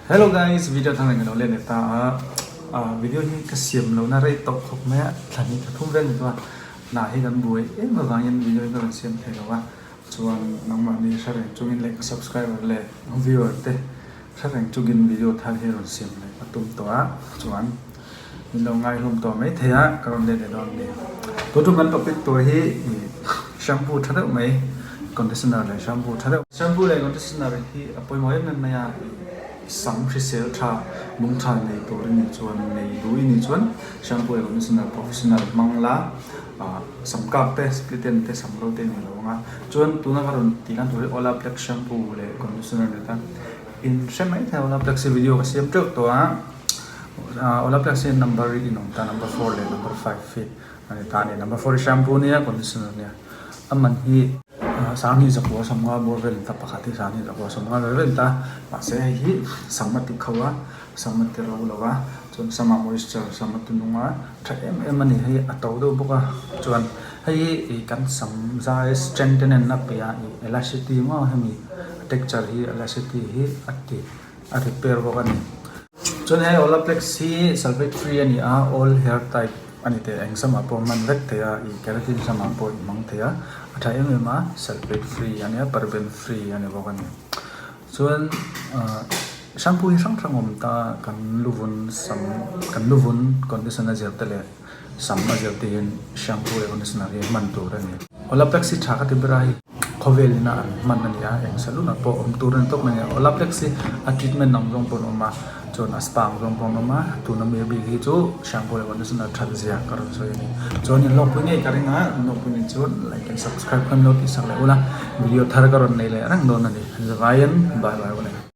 Hello guys, video thang leh lo let leh ta a video hi ka siam lo na rei tawh khawp mai a thla hnih thla thum vel ni tawh a hna hi kan buai em avangin video hi ka rawn siam thei lo a chuan nangmahni hre reng chungin leh ka subscriber leh viewer te hre reng chungin video thar hi rawn siam leh ka tum tawh a chuan Min lo ngaihlawm tawh mai thei a, ka rawn let leh dawn ni. Tun tum kan topic tur hi shampoo tha deuh mai, conditioner leh shampoo tha deuh. Shampoo leh conditioner hi a pawimawh em em mai a, sam hrisel tha, lung tha nei tur i nih chuan, nei duh i nih chuan shampoo leh conditioner professional hmang la, sam kak te, split end te, sam ro te i nei lo ang a. Chuan tuna ka rawn tih lan tur hi Olaplex shampoo leh conditioner ni ta. In hre mai thei a Olaplex hi video ka siam teuh tawh a. Olaplex hi number hi in awm ta number four leh number five hi a ni ta a ni. Number four hi shampoo ania conditioner ania a man hi sanghnih zakua sawmnga bawr vel ta pakhat hi sanghnih zakua sawmnga vel vel ta mahse hei hi sam a ti kho a sam a ti ro lo a chuan sam ah moisture sam a ti nung a tha em em a ni hei a to deuh bawk a chuan hei hi ih kan sam zai strengthening a pe a ih elasticity maw hemi a texture hi elasticity hi a ti. A repair bawk a ni. Chuan hei Olaplex hi sulfate free a ni a, all hair type a ni thei a, eng samah pawh hman vek thei a, ih keratin samah pawh i hmang thei a, a tha em em a, sulfate free a nia, paraben free a ni bawk a ni. Chuan ah shampoo hi hrang hrang a awm ta, kan luvun sam kan luvun condition a zir te leh sam a zir te hian shampoo leh conditioner hi hman tur a ni. Olaplex hi tha ka ti ber a hei. Khawvel ina an hman a ni a, eng salon ah pawh awm tur a ni tawp mai a ni. Olaplex hi a treatment ang zawng pawh an awm a, chuan a spa ang zawng pawh an awm a, tuna mi bik hi chu shampoo leh conditioner that zia ka rawn sawi a ni. Chuan in lawkpui ngei ka ring a, in lawkpui nih chuan like and subscribe khan lo tihsak leh ula, video thar ka rawn nei leh reng dawn a ni. Zavaiin bye bye ule.